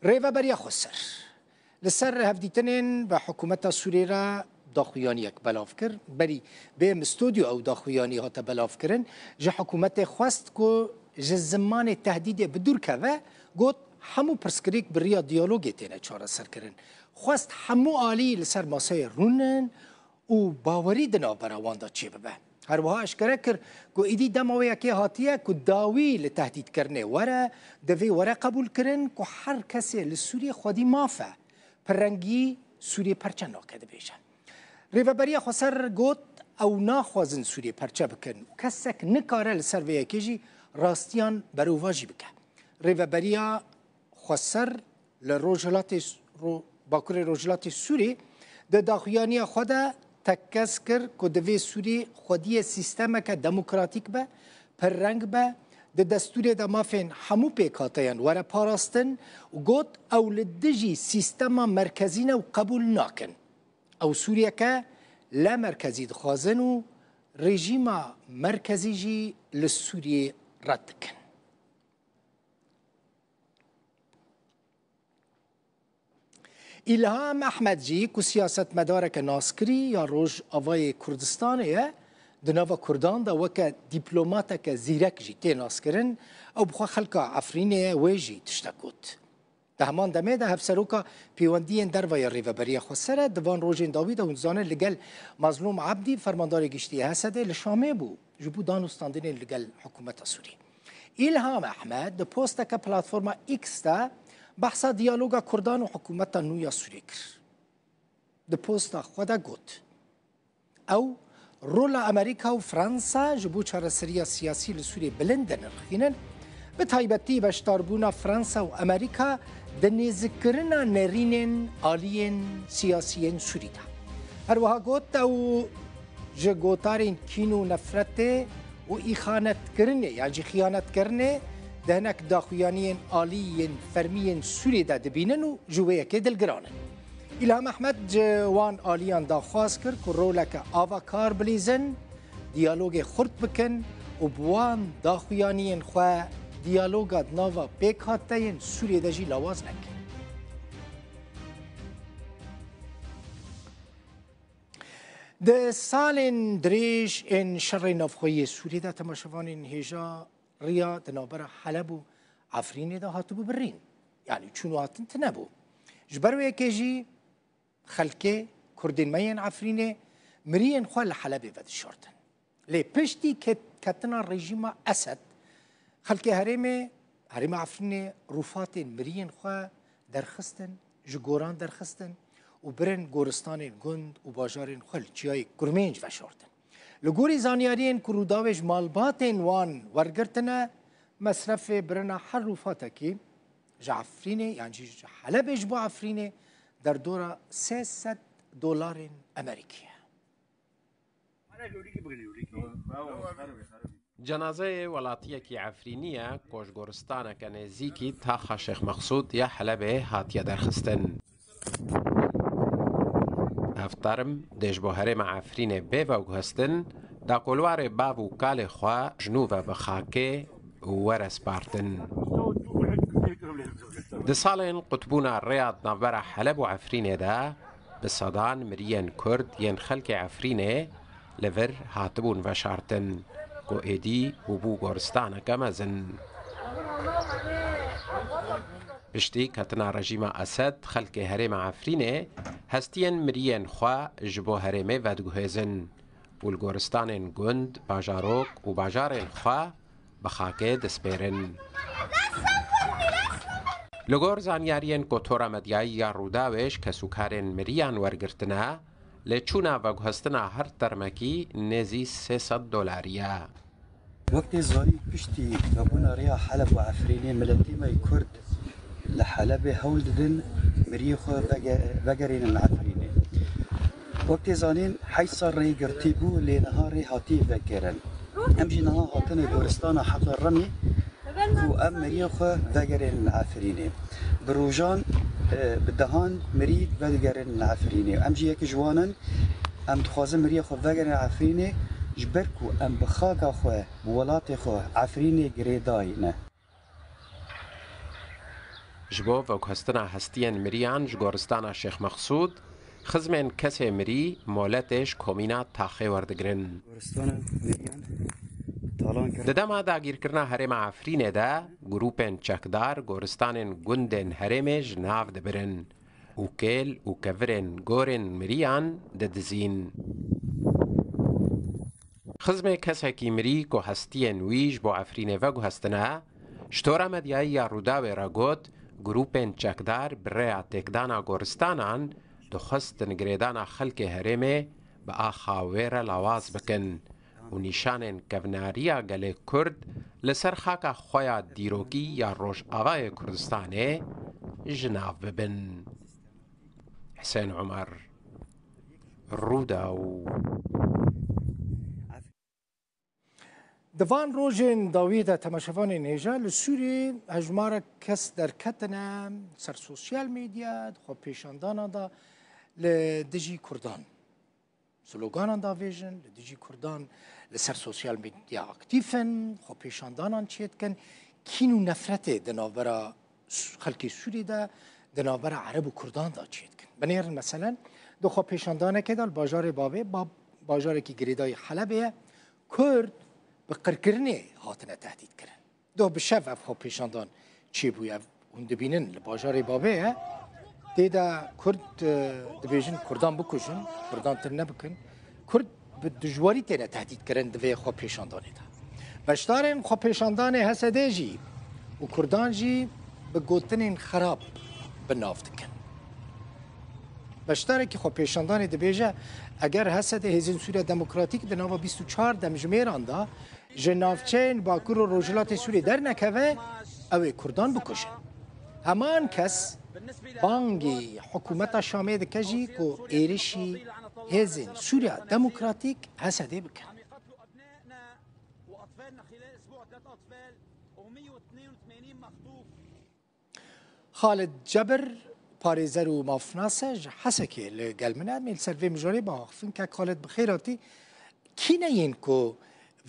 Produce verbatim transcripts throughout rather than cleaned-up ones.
Rêveberiya Xweser li ser hevdîtinên bi hikûmeta Sûriyê re daxuyaniyek belav kir. Berî bê em stûdyo ew daxuyanî hate belavkirin. Ji hikûmetê xwest ku ji zimanê tehdîdê bi dûr keve, got, hemû pirsgirêk bi riya diyalogê têne çareserkirin. Xwest hemû alî li ser maseyê rûnin û bawerî di navbera wan de çêbibe. Her wiha eşkere kir ku êdî dema wê yekê hatiye ku dawî li tehdîdkirinê were, divê were qebûlkirin ku her kesê li Sûriyê xwedî maf e, pirrengî Sûriyê perçe nake, dibêje. Rêveberiya Xweser got, ew naxwazin Sûriyê perçe bikin û kesek nikare li ser vê yekê jî rastiyan berovajî bike. Rêveberiya Xweser li Rojhilatê S-, Ro-, Bakurê Rojhilatê Sûrê di daxuyaniya xwe de tekkez kir ku divê Sûrê xwediyê sîstemeke demokratîk be, pirreng be, di destûrê de mafên hemû pêkhateyan were parastin û got, ew li dijî sîstema merkezî ne û qebûl nakin. Ew Sûriyeke lemerkezî dixwazin û rejîma merkezî jî li Sûriyê red dikin. Îlham Ehmed jî ku siyasetmedareke naskirî ya Rojavayê Kurdistanê ye, di nava Kurdan de weke dîplomateke zîrek jî tê naskirin, ew bi xwe xelka Efrînê ye, wê jî tiştek got. Di heman demê de hevseroka pêwendiyên derve ya Rêveberiya Xweser e, di van rojên dawî de hûn dizanin li gel Mazlûm Ebdî, fermandarê giştî yê H S D'ê li Şamê bû, ji bo danûstandinên li gel hikûmeta Sûrî. Îlham Ehmed di posteke platforma X de behsa diyaloga Kurdan û hikûmeta nû ya Sûrê kir. Di posta xwe de got, ew rola Amerîka û Fransa ji bo çareseriya siyasî li Sûriyê bilind dinirxînin, bi taybetî beşdarbûna Fransa û Amerîka di nêzikkirina nerînên aliyên siyasî yên Sûrî de. Her wiha got, ew ji gotarên kîn û nefretê û îxanetkirinê yan jî xiyanetkirinê di hinek daxuyaniyên alî yên fermî yên Sûriyê de dibînin û ji wê yekê dilgiran in. Îlham Ehmed ji wan aliyan daxwaz kir ku roleke avakar bilîzin, diyalogê xurt bikin û bi wan daxuyaniyên xwe diyaloga di nava pêkhateyên Sûriyê de jî lawaz nekin. Di salên dirêj ên şerê navxweyî yê Sûriyê de temaşevanên hêja riya di navbera Heleb û Efrînê de hatibû birîn. Yanî çûn û hatin tune bû. Ji ber wê yekê jî xelkê Kurdên me yên Efrînê miriyên xwe li Helebê vedişartin. Lê piştî ket-, ketina rejîma Esed, xelkê herêmê, herêma Efrînê rûfatên miriyên xwe derxistin, ji goran derxistin û birin goristanên gund û bajarên xwe li çiyayê Kurmênc veşartin. Li gorî zanyariyên ku Rûdawê ji malbatên wan wergirtine, mesrefê birina her rûfatekî ji Efrînê yan jî ji Helebê ji bo Efrînê derdora sê sed dolarên Amerîkî ye. Cenazeyê welatiyekî Efrînî ye ku ji goristaneke nêzîkî taxa Şêx Mexsûd ya Helebê hatiye derxistin. Ev term dê ji bo herêma Efrînê bê veguhestin, da ku li warê bav û kalê xwe ji nû ve bi xakê were spartin. Di salên qutbûna rêya di navbera Heleb û Efrînê de, bi sedan miriyên Kurd yên xelkê Efrînê li vir hatibûn veşartin, ku êdî bûbû goristaneke mezin. Piştî ketina rejîma Esed, xelkê herêma Efrînê hestiyên miriyên xwe ji bo herêmê vediguhêzin û li goristanên gund, bajarok û bajarên xwe bi xakê dispêrin. Li gor zanyariyên kotora medyayî ya Rûdawê ji kesûkarên miriyan wergirtine, lêçûna veguhestina her termekî nêzî sê sed dolarî ye. Wek tê zanîn, piştî vebûna rêya Heleb û Efrînê, miletê me yê Kurd li Helebê hewl didin miriyê xwe vege-, vegerînin Efrînê. Wek tê zanîn, heşt sal rê girtî bû, lê niha rê hatiye vekirin. Em jî niha hatine goristana Heqê Remî ku em miriyê xwe vegerînin Efrînê. Bi rojan, e, bi dehan mirî vedigerînin Efrînê. Em jî yek ji wan in. Em dixwazin miriyê xwe vegerînin Efrînê, ji ber ku em bi xaka xwe, bi welatê xwe Efrînê girêdayî ne. Ji bo veguhestina hestiyên miriyan ji goristana Şêx Mexsûd, xizmên kesê mirî moletê ji komîna Taxê werdigirin. Goristana miriyan talan kir. Di dema dagîrkirina herêma Efrînê de, grûpên çekdar goristanên gundên herêmê ji nav dibirin û kêl û kevirên gorên miriyan didizîn. Xizmê kesekî mirî ku hestiyên wî ji bo Efrînê veguhestine, ji tora medyayî ya Rûdawê re got, grûpên çekdar bi rêya têkdana goristanan dixwestin girêdana xelkê herêmê bi axa wê re lawaz bikin û nîşanên kevnariya gelê Kurd li ser xaka xwe ya dîrokî ya Rojavayê Kurdistanê ji nav bibin. Hisên Omer, Rûdaw. Di van rojên dawî de temaşevanên hêja li Sûriyê hejmarek kes derketine ser sosyal medya, di xwepêşandanan de li dijî Kurdan sloganan davêjin, li dijî Kurdan li ser sosyal medya aktîf in, xwepêşandanan çêdikin, kîn û nefretê di navbera Su-, xelkê Sûriyê de di navbera Ereb û Kurdan de çêdikin. Binêrin meselen, di xwepêşandanekê de li bajarê Babê, ba-, bajarekî girêdayî Helebê ye, Kurd bi qirkirinê hatine tehdît kirin. Doh bi şev ev xwepêşandan çêbûye, ev hûn dibînin li bajarê Babê ye. Tê de Kurd, e, dibêjin Kurdan bikujin, Kurdan tune bikin. Kurd bi dijwarî têne tehdît kirin di vê xwepêşandanê de. Beşdarên xwepêşandanê H S D jî û Kurdan jî bi gotinên xerab bi nav dikin. Beşdarekî xwepêşandanê dibêje, eger H S D, Hêzên Sûriya Demokratîk, di nava bîst û çar demjimêran de ji navçeyên Bakur û Rojhilatê Sûriyê dernekeve, ew ê Kurdan bikujin. Heman kes bangî hikûmeta Şamê dike jî ku êrişî Hêzên Sûriya Demokratîk, H S D, bikin. Xalid Cebir, parêzer û mafnas e, ji Hesekê li gel min e. Em ê li ser vê mijarê biaxifin. Kek Xalid, bi xêr hatî. Kî ne yên ku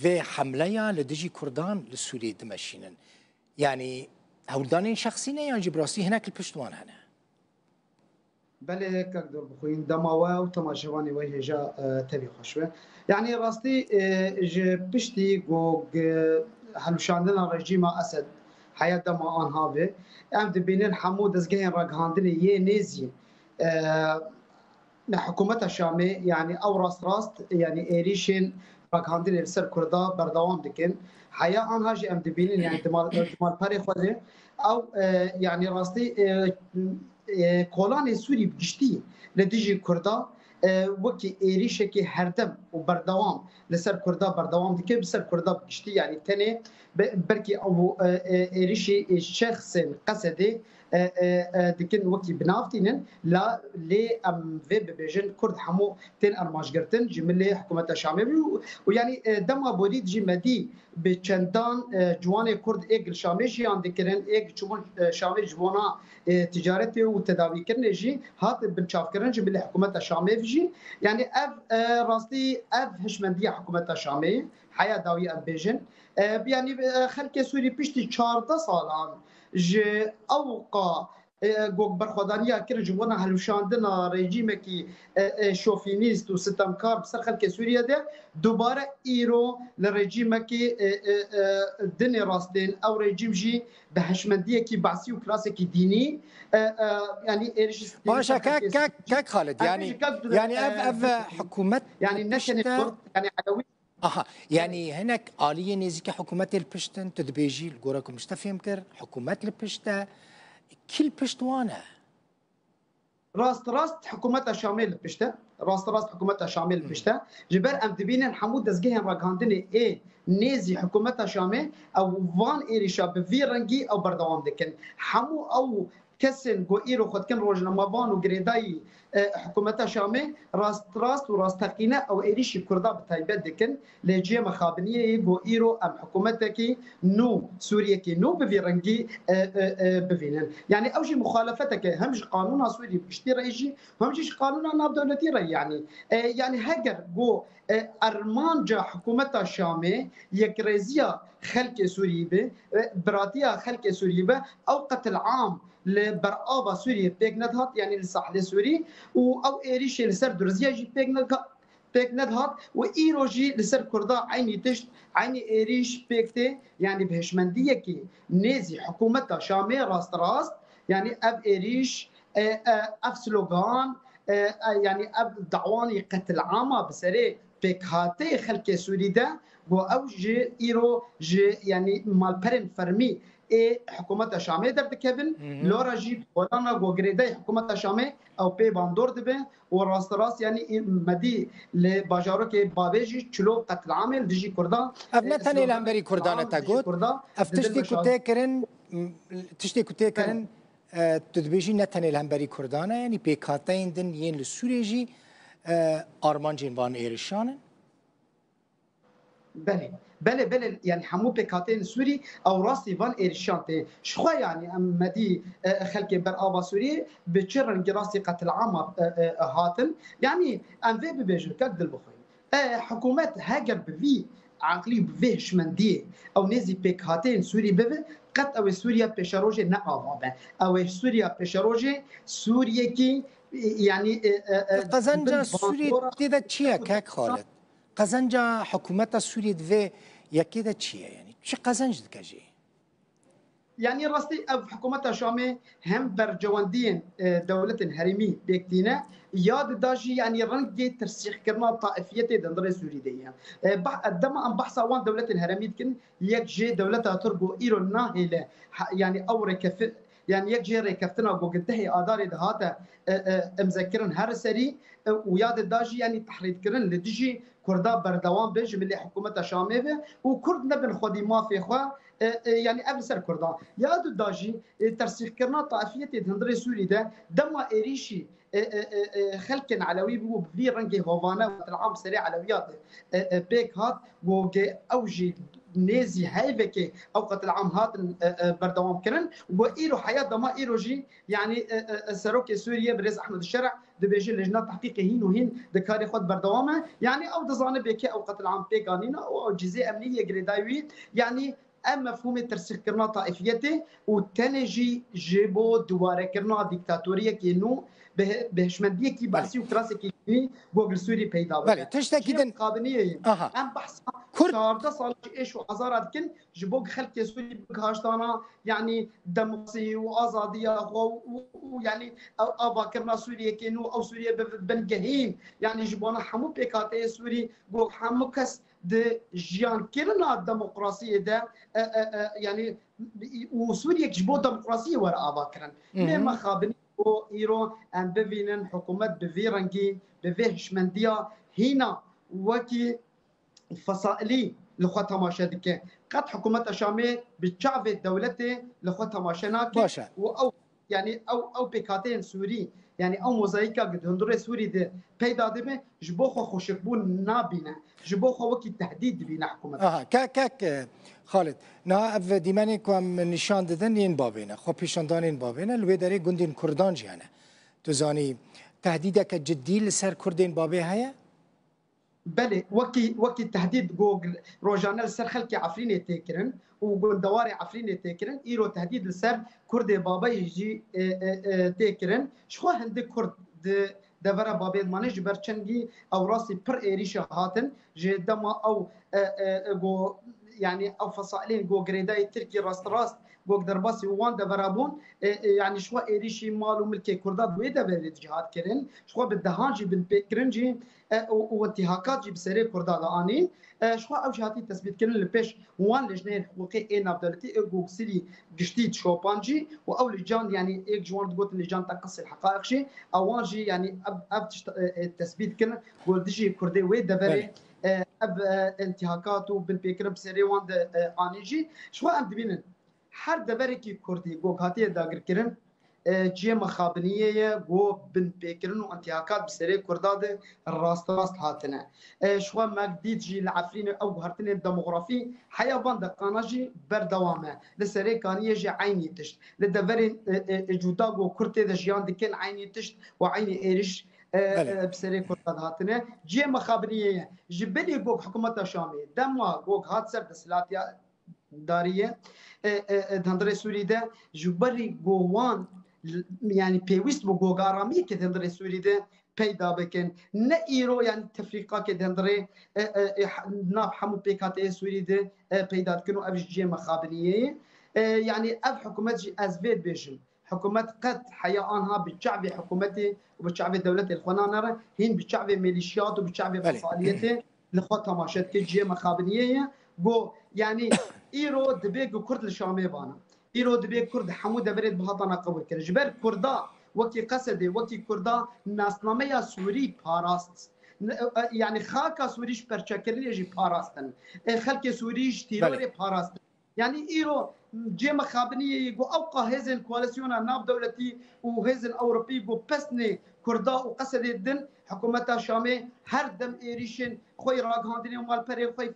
vê hemleya li dijî Kurdan li Sûriyê dimeşînin? Yanî hewldanên şexsî ne, yan jî bi rastî hinek li pişt wan hene? Belê, kak Dor bixwîn, dema we û temaşevanê we hêja, e, tevî xweş be. Yanî rastî, e, ji piştî ku, e, hilweşandina rejîma Esed heya dema anha ve, em dibînin hemû dezgehên ragihandinê yê nêzî, e, hikûmeta Şamê, yanî ew rast rast, yanî êrîşên ragihandinê li ser Kurda berdewam dikin. Heya anha jî em dibînin, yanî di mal-, di malperê xwe de ew, e, yanî rastî, e, e, kolanê Sûrî bi giştî li dijî Kurda, e, wekî êrîşekî herdem û berdewam li ser Kurda berdewam dike, bi ser Kurda bi giştî, yanî tenê be-, belkî ew, e, e, êrîşî şexsên Qesedê, e, e, e, dikin wekî bi nav tînin, la lê em vê bibêjin, Kurd hemû tên armancgirtin ji milê hikûmeta Şamê bû û, û yanî, e, dema borî jî me dî bi çendan, e, ciwanê Kurd ê li Şamê jiyan dikirin, ê çûbûn, e, Şamê ji bona, e, ticaretê û tedawîkirinê jî hat binçavkirin ji milê hikûmeta Şamê jî. Yanî ev, e, rastî ev hişmendiya hikûmeta Şamê ye. Heya dawî em bêjin. E, yanî, e, xelkê Sûrî piştî çardeh salan ji ewqa, e, ku berxwedaniya kirin ji bona hilweşandina rejîmekî, e, e, şofînîst û sitemkar bi ser xelkê Sûriye de, dubare îro li rejîmekî, e, e, e, dinê rastên ew rejîm jî bi hişmendiyekî behsî û klasekî dînî, e, e, yanî êrişî Baş e, kek, kek, kek Xalid, yanî, yanî ev, ev hikûmet yanî ne tenê Kurd, yanî Elewî. Aha, yanî hinek aliyê nêzîkî hikûmetê li pişt in, tu dibêjî, li gora ku min ji te fêm kir, hikûmet li pişt e. Kî li pişt wan e? Rast rast hikûmeta Şamê li pişt e. Rast rast hikûmeta Şamê li pişt e. Ji ber em dibînin hemû dezgehên ragihandinê ê nêzî hikûmeta Şamê ew van êrîşa bi vî rengî ew berdewam dikin. Hemû ew kesên ku îro xwe dikin rojnamevan û girêdayî, e, hikûmeta Şamê rast rast û rasteqîne ew êrîşî Kurda bi taybet dikin. Lê cihê mixabiniyê ye ku îro em hikûmetekî nû, Sûriyekî nû bi vî rengî, e, e, e, bivînin. Yanî ew jî muxalefeteke hem ji qanûna Sûrî bi giştî re jî, hem jî ji qanûna navdewletî re yanî. E, yanî heger ku, e, armanca hikûmeta Şamê yekrêziya xelkê Sûriyê be, e, biratiya xelkê Sûriyê be, ew qetil am li berava Sûriyê pêk nedihat, yanî li sahlê Sûrî, û ew êrîşê li ser Durziya jî pêk nedihat, pêk nedihat û îro jî li ser Kurda eynî tişt, eynî êrîş pêk tê, yanî bi hişmendiyekî nêzî hikûmeta Şamê rast rast, yanî ev êrîş, e, e, ev slogan, e, e, yanî ev dawanî qetil ama bi serê pêkhateyê xelkê Sûrî de, ku ew ji îro ji, yanî malperên fermî ê hikûmeta Şamê derdikevin, Hı hı. lora jî kolana ku girêdayî hikûmeta Şamê ew pê bandor dibe û rasterast, yanî î-, medî li bajarokê Bavê jî çilo qetlamê li dijî Kurda, Ev ne e, tenê li slogan hemberî Kurdan e qetlamê te li dijî got. Kurda Ev didin tiştê ku meşal- tê kirin, m, tiştê ku tê Belê. kirin, e, tu dibêjî ne tenê li hemberî Kurdan e, yanî pêkhateyên din yên li Sûriyê jî, e, armancên van êrişan in. Belê, belê, belê, yanî hemû pêkhateyên Sûrî ew rastî van êrişan tê. Ji xwe yanî em medî, e, xelkê ber ava Sûriyê bi çi rengî rastî qetilama, e, e, hatin. Yanî em vê bibêjin, kek Dilbixwîn. E, hikûmet heger bi vî aqlî û bi vê hişmendiyê ew nêzî pêkhateyên Sûrî bibe, qet ew ê Sûriya pêşerojê ne ava be. Ew ê Sûriya pêşerojê Sûriyekî, e, yanî, e, e, e, Qezenca bin Sûriyê bandora tê de çi ye, kek Xalid? Qezenca hikûmeta Sûriyê di vê yekê de çi ye? Yanî çi qezenc dike jê? Yanî rastî ev hikûmeta Şamê hem bercewendiyên, e, dewletên herêmî pêk tîne, ya dida jî yanî rengê tirsîxkirina taifiyetê di hundirê Sûrî de ye. E, bah-, dema em behsa wan dewletên herêmî dikin, yek jê dewleta Tirk ku îro nahêle, ha, yanî ew rêkefi-, yanî yek jê rêkeftina ku di dehê Adarê de hate, e, e, imzekirin her serî, e, û ya dida jî yanî tehrîdkirin li dijî Kurda berdewam be ji milê hikûmeta Şamê ve û Kurd nebin xwedî mafê xwe, e, e, yanî ev li ser Kurdan. Ya du da jî, e, tersîxkirina taifiyetê di hundirê Sûrî de dema êrîşî, e, e, e, e, xelkên Elewî bû bi vî rengê hovane û qetil'am serê Elewiya de, e, e, pêk hat, got ew jî nêzî heyvekê ew qetil'am hatin, e, e, berdewam kirin. Got îro heya dema îro jî, yanî, e, e, e, serokê Sûriyê birêz Ehmed Şer'a dibêje, lejna tehqîqê hîn û hîn di karê xwe de berdewam e. Yanî ew dizane bê ke ew qetil'am pêk anîna û ew cizê emnî yê girêdayî wî. Yanî ev mefhûmê tirsîxkirina taifiyetê û tenê jî ji bo duwarekirina dîktatoriyekê nû bi, bi hişmendiyekî Belê. behsî û kirasekî nû Gogil Sûrî peyda bibe. Belê, tiştekî Jê din. Mixabiniyê ye. Aha. Em behsa Kurd çardeh sal ji êş û azara dikin, ji bo xelkê Sûrî bigihaştana, yanî demokrasî û azadiya xwe û, û, û, yanî ew avakirina Sûriyekê nû, ew Sûriye bi bingehîn, yanî ji bona hemû pêkhateyê Sûrî, got hemû kes di jiyankirina demokrasiyê de, e, e, e, yanî û Sûriyek ji bo demokrasiyê were avakirin. Hı hı. Lê mixabinî û îro em bivînin hikûmet bi vî rengî, bi vê hişmendiya hîna wekî fesailî li xwe temaşe dike. Qet hikûmeta Şamê bi çavê dewletê li xwe temaşe nake Baş e. û ew, yanî ew, ew pêkhateyên Sûrî, yanî ew mozayîka ku di hundirê Sûrî de peyda dibe, ji bo xwe xweşikbûn nabîne. Ji bo xwe wekî tehdîd dibîne hikûmeta. Aha, kek, kek, e, Xalid, niha ev dîmenên ku em nîşan didin yên Bavê ne, xwepêşandanên Bavê ne, li wê derê gundên Kurdan jî hene. Tu zanî, tehdîdeke cidî li ser Kurdên Bavê heye? Belê, wekî, wekî tehdîd ku rojane li ser xelkê Efrînê tê kirin û gundewarê Efrînê tê kirin, îro tehdîd li ser Kurdê Babeyê jî, e, e, e, tê kirin. Ji xwe hindik Kurd di devera Babê de mane, ji ber çengî ew rastî pir êrîşe hatin. Ji dema ew, e, e, e, ku, yanî ew fesailên ku girêdayî Tirkî rasterast ku derbasî wan devera bûn, e, e, yanî ji xwe êrîşî mal û milkê Kurda di wê deverê de jî hat kirin. Ji xwe bi dehan jî binpêkirin jî, e, û, û intîhakat jî bi serê Kurda de anîn. E, ji xwe ew jî hatî tesbîtkirin li pêş wan lejneyên hiqûqê ê navdewletî ê ku Sirî giştî dişopan jî û ew lîcan, yanî êk ji wan digotin lîcan teqisî heqaiq jî, ewan jî, yanî ev, ev tişt, e, e, tesbît kirin ku dijî Kurdê wê deverê, Belê. e, ev, e, intîhakat û binpêkirin bi serê wan de, e, anî jî. Ji xwe em dibînin her deverekî Kurdî ku hatiye dagirkirin, e, cihê mixabiniyê ye, ku binpêkirin û intîhakat bi serê Kurda de rast rast hatine. E, ji xwe me dît jî li Efrînê ew guhertinên demografî heya van deqana jî berdewam e. Li Serê Kaniyê jî eynî tişt. Li deverên, e, e, e, cuda ku Kurd tê de jiyan dikin eynî tişt û eynî êriş, e, Belê. e, bi serê Kurda de hatine. Cihê mixabiniyê ye. Ji bilî ku hikûmeta Şamê dema ku hat ser desthilatiya, darî ye. E, e, e, di hundirê Sûrî de ji ber ku wan, yanî pêwîst bû ku aramiyekê di hundirê Sûrî de peyda bikin. Ne îro, yanî tefrîqakê di hundirê, e, e, e, nav hemû pêkhateyê Sûrî de, e, peyda dikin û ev ji cihê mexabiniyê ye. E, yanî ev hikûmet jî ez vê dibêjim. Hikûmet qet heya anha bi çavê hikûmetê û bi çavê dewletê li xwe nanere, hîn bi çavê mêlîşiyat û bi çavê Belê. fesaliyetê li xwe temaşe dike, cihê mexabiniyê ye. Go, yanî îro dibê ku Kurd li Şamê bana. Îro dibê Kurd hemû deverê bihatana qebûl kirin. Ji ber Kurda, wekî Qesedê, wekî Kurda nasnameya Sûrî parast. N-, e, e, yanî xaka Sûrî ji perçekirinê jî parastin. E, xelkê Sûrî ji tîrorê Belê. parastin. Yanî îro cê mexabiniyê ku ewqa hêzên koalîsyona navdewletî û hêzên Ewropî ku pesnê Kurda û Qesedê din, hikûmeta Şamê her dem êrîşên xwe yê ragihandinê û malperên xwe yê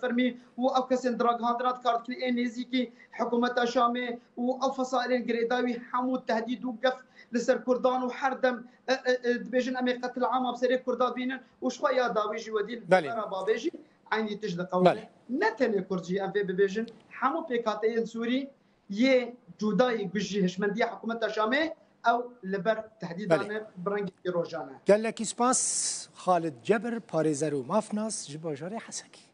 fermî û ew kesên di ragihandina di kar dikin ê nêzîkî hikûmeta Şamê û ew fesalên girêdayî hemû tehdîd û gef li ser Kurdan û her dem, e, e, e, dibêjin em ê qetil ama bi serê Kurda bînin û ji xwe ya dawî jî wedî li Belê. devera babê jî eynî tişt diqewime. Belê. Ne tenê Kurd jî em vê bibêjin, hemû pêkhateyên Sûrî yê cudayî ku ji hişmendiya hikûmeta Şamê ew li ber tehdîdan Belê. e bi rengekî rojan e. Gelekî spas Xalid Cebir, parêzer û mafnas ji bajarê Hesekî.